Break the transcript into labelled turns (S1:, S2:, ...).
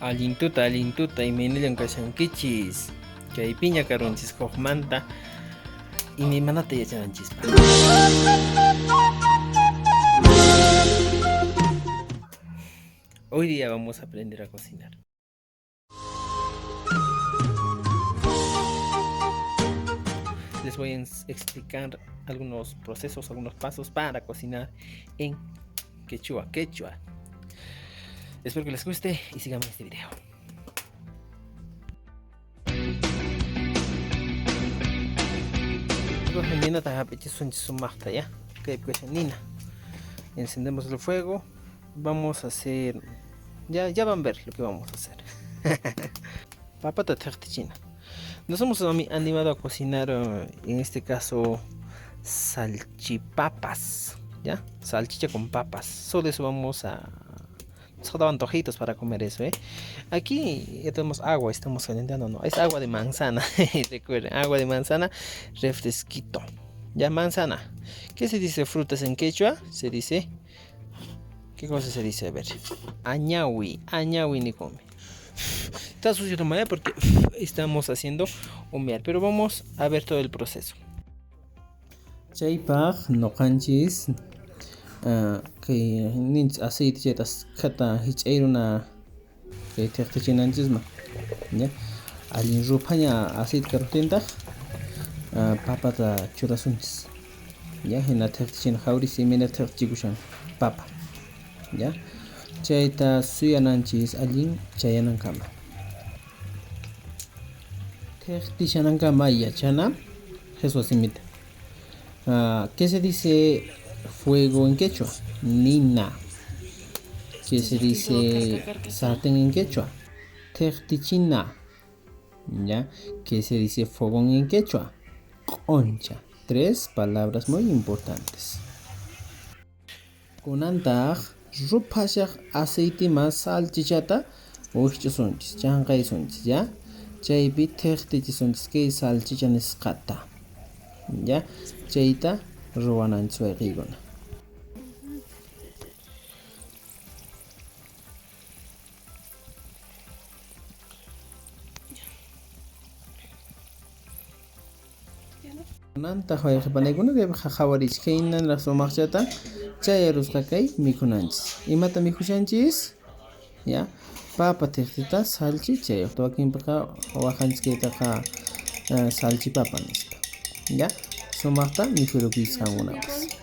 S1: Allin tuta, allin tuta, imaynallan kashankichis. Kaypiña karunchis hukmanta imaymanata yachananchispaq. Hoy día vamos a aprender a cocinar. Les voy a explicar algunos procesos, algunos pasos para cocinar en quechua, quechua. Espero que les guste y sigamos este video. Ya. Encendemos el fuego. Vamos a hacer. Ya van a ver lo que vamos a hacer. Papata china. Nos hemos animado a cocinar, en este caso, salchipapas. ¿Ya? Salchicha con papas. Solo eso vamos a. Nos han dado antojitos para comer eso, ¿eh? Aquí ya tenemos agua, estamos calentando, no, es agua de manzana. Recuerden, agua de manzana, refresquito. Ya, manzana. ¿Qué se dice frutas en quechua? Se dice. ¿Qué cosa se dice? A ver. Añawi, añawi ni come. Está sucio la madera porque estamos haciendo humear, pero vamos a ver todo el proceso. Chaypaq ñuqanchis kay ninchis aceite chayta askhata hich'ayruna kay thiqtichinanchisman, ya, allin ruphaña aceite karuqtintaq papata churasunchis, ya, hina thiqtichina jawris imayna thiqtichikushan papa, ya, chayta suyananchis allin chayanankama. Thiqtishanankama yachana qhichwa simita. ¿Qué se dice fuego en quechua? Nina. ¿Qué se dice sartén en quechua? Thiqtichina. ¿Ya? ¿Qué se dice fogón en quechua? Q'uncha. Tres palabras muy importantes. Kunantaq ruphashaq aceitiman salchichata wikch'usunchis, chanqaysunchis, ya? Chaypi thiqtichisunchis kay salchicha nisqata. Ya, chayta ruwananchis wayqiykuna. Kunantaq wayqipanaykuna kaypiqa qhawarichik khaynanraq sumaqchata chayarusqa kay mikhunanchis. Imata mikhushanchis? Ya, papa thiqtita salchichayuq. Wakinpiqa waqanchis kaytaqa salchipapa nispa. Ya, sumaqta mikhurukuychis qankunapas.